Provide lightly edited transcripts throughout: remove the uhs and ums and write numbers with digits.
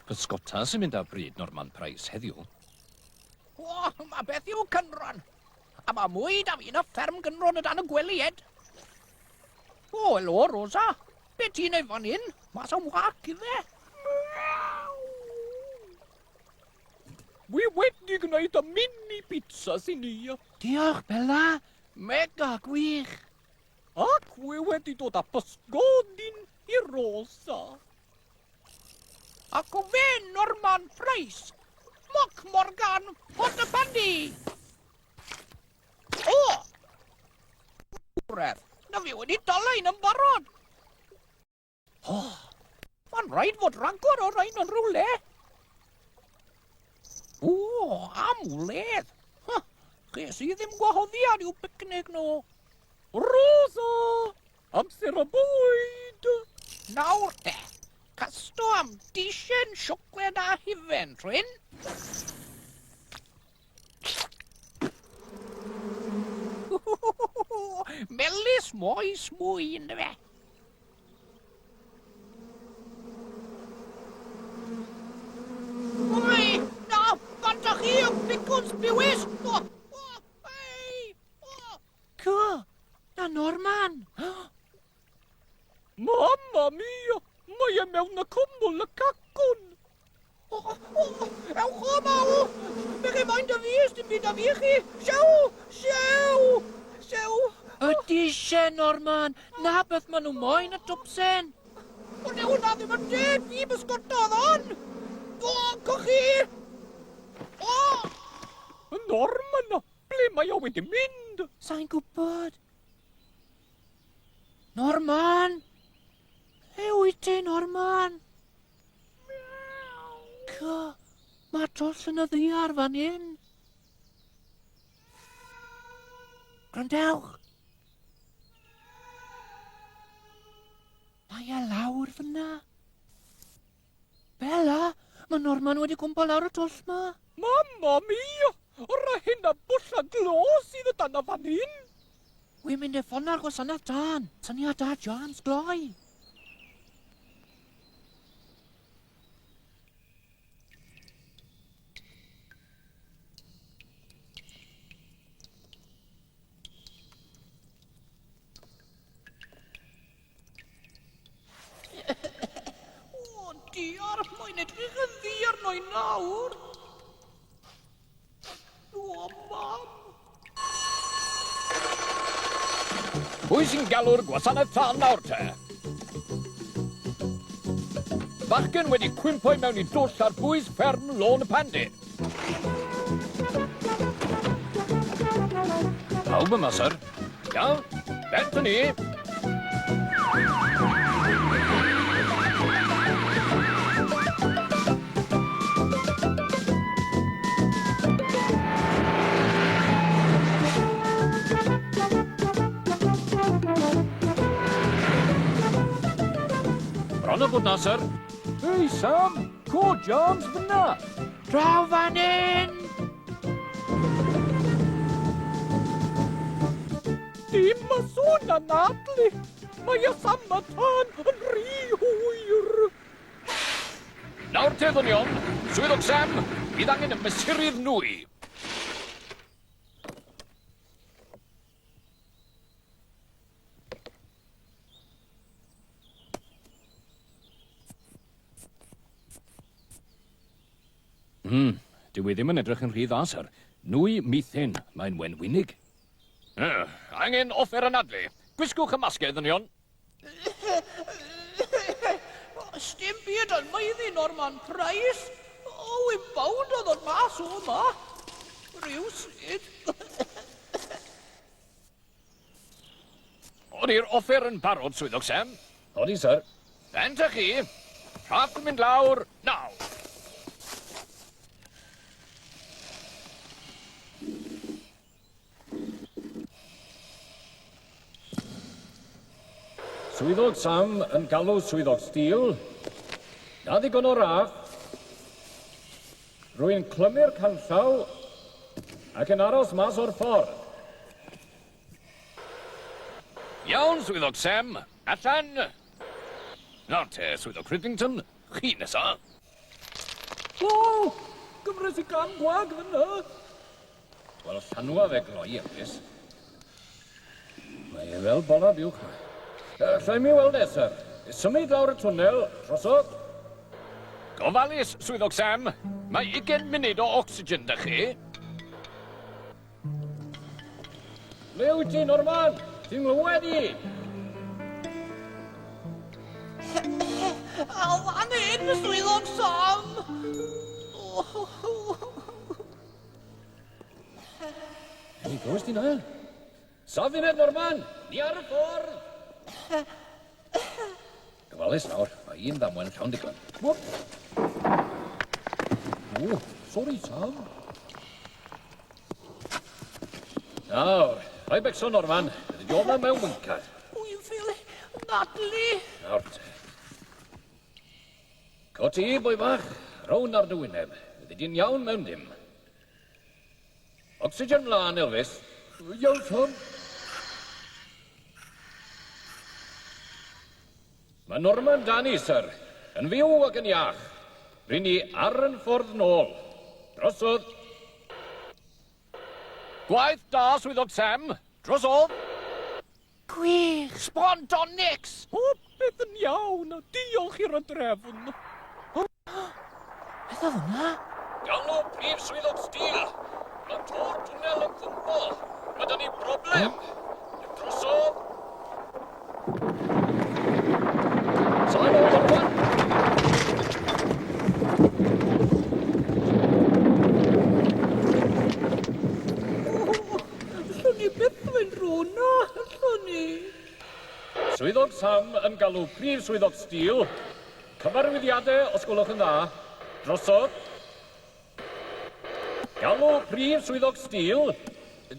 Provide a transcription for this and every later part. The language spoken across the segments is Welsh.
Pysgota sy'n mynd â bryd Norman Price heddiw. O, mae beth yw cynron? A mae mwy da fi yn y fferm gynron o dan y gwely, Ed. O, helo, Rosa. Be ti'n ei fan hyn? Mas am wac, ife? Wi wedi gwneud y mini pizzas i ni. Diolch, Bella. Mega gwych. Ac wi wedi dod â pysgodyn i Rosa. Ac o fe Norman Price, Moc Morgan, Pontypandy! O! Wredd, na fi wedi dala un yn barod! O! Mae'n rhaid fod rhagor o rain yn rhywle. O, am wledd! Ha, ches i ddim gwahoddiad i'w picnic nhw. Rosa! Amser y bwyd! Nawr te, casto am disen siocled a hufen, rhywun. Melys moes mwy, ynddo fe? Oi, na, bant â chi, y bicwns biwis! O, o, ei, o! Co! Na Norman! Mamma mia! Mae e mewn y cwmwl y cacwn! O, o, ewch o ma o! Be chi moyn da fi, dim byd da fi chi! Siew! Siew! Siew! Ydy eisiau, Norman! Na beth maen nhw moyn y twpsen! O, ne hwnna ddim yn deg! Fi bysgotodd on! O, cochi! O! Norman! Ble mae o wedi mynd? Sa'n gwybod. Norman! Lle wyt ti, Norman? Co, mae twll yn y ddiar fan hyn. Gwrandewch! Mae e lawr fyna. Bella, mae Norman wedi cwmpo lawr y twll ma. Mamma mia! Yr hyn a bwll a glo sydd o dan y fan hyn! Wi'n mynd i ffono'r gwasanaeth tân. Syniad da, James, gloi! O, diar, mae'n edrych yn ddu arno i nawr. O, mam. Pwy sy'n galw'r gwasanaeth tân nawr te? Bachgen wedi cwympo i mewn i dwll ar bwys fferm Lôn y Pandy. Pawb yma, syr. Iawn, bent yn ni. Bron o fod na, syr. Hei, Sam! Co James fyna! Draw fan hyn! Dim y sŵn anadlu! Mae y Sam y tân yn rhy hwyr! Nawr te, ddynion! Swyddog Sam, bydd angen y mesurydd nwy. Hmm, dyw e ddim yn edrych yn rhy dda, syr. Nwy methane, mae'n wenwynig. Uh, angen offer anadlu. Gwisgwch y masgau, ddynion. Sdim byd yn maeddu Norman Price. O, wy'n bownd o ddod mas o yma. Rhywsut. Odi'r offer yn barod, Swyddog Sam? Odi, sir. Bent â chi. Rhaff yn mynd lawr, nawr. Swyddog Sam yn galw Swyddog Steele. Na ddigon o raff. Rwy'n clymu'r canllaw ac yn aros mas o'r ffordd. Iawn, Swyddog Sam. Allan! Nawr te, Swyddog Cridlington, chi nesa. O! Gymres i gam gwag fyna. Wel, llanwa fe gloi, Elvis. Mae e fel bola buwch ma. Llai mi weld e, sir. Symud lawr y twnnel, drosodd. Gofalus, swyddog Sam. Mae ugain munud o ocsigen 'da chi. Ble wyt ti, Norman? Ti'n nghlywed i? A fan hyn, swyddog Sam! Hei, glywes ti 'na? Saf funud, Norman! Ni ar y ffordd! Gofalus nawr, mae un ddamwen llawn digon. Whoop! O, sori, Sam. Nawr, rhaid becso, Norman. Fyddi di o'na mewn wyncad. Wy'n ffili anadlu. Nawr te. Co ti, boi bach. Rown ar dy wyneb. Fyddi di'n iawn mewn dim. Ocsigen mlaen, Elvis. Iawn, Sam. Mae Norman 'da ni, syr. Yn fyw ac yn iach. Ry'n ni ar yn ffordd nôl. Drosodd. Gwaith da, swyddog Sam. Drosodd. Gwych! Sbondonics! Popeth yn iawn, diolch i'r drefn. Beth oedd hwnna? Galw prif swyddog Steel. Mae to'r twnnel yn cwmpo. Mae 'da ni broblem. Drosodd. Sain o'r Norman. Allwn ni byth fynd rowna, allwn ni? Swyddog Sam yn galw prif swyddog Steel. Cyfarwyddiadau, os gwelwch yn dda. Drosodd. Galw prif swyddog Steel.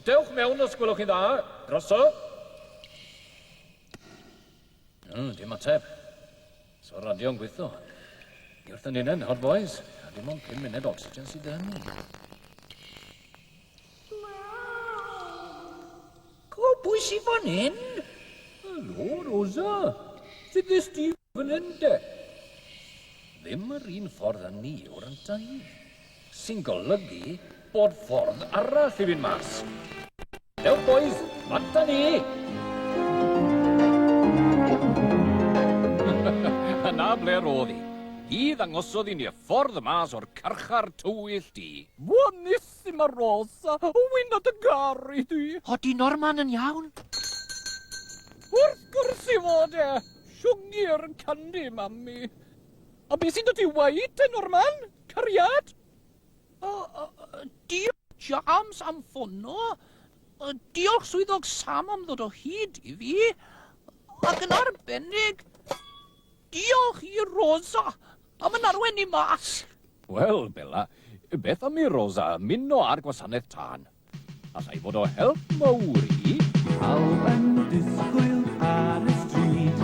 Dewch mewn os gwelwch chi'n dda. Drosodd. Dim ateb. So radio'n gweithio. Ni wrth yn unen, hot boys. A dim ond 5 munud oxygen sydd 'da ni. Co, pwy sy'n fan hyn? Helo, Rosa. Sut ddest ti fan hyn, de? Ddim yr un ffordd â ni o'r yntau. Sy'n golygu bod ffordd arall i fynd mas. Dewch, boys, bant â ni! A 'na ble roedd hi. Hi ddangosodd i ni y ffordd mas o'r carchar tywyll du. Buonissima, Rosa. Wy'n dy garu di. Odi Norman yn iawn? Wrth gwrs i fod e. Siwgr candy, mami. A beth sy'n dod i weud te, Norman? Cariad? O, o, diolch James am ffono. Diolch swyddog Sam am ddod o hyd i fi. Ac yn arbennig, diolch i Rosa am yn arwain ni mas. Wel, Bella, beth am i Rosa ymuno â'r gwasanaeth tân? Allai fod o help mawr i hi. Pawb yn disgwyl ar y stryd,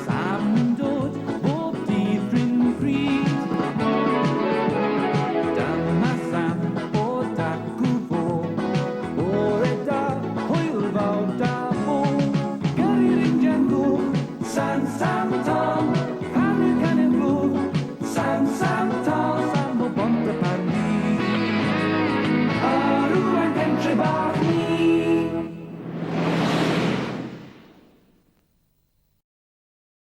Sam yn dod bob dydd rhywun pryd. Dyma Sam o dacw fo, bore da, hwyl fawr da fo. Gyrru'r injan goch, Sam, Sam Tom, rhannu'r canol gloch, Sam, Sam Tom, Sam o Bontypandy. Arwain pentre bach ni.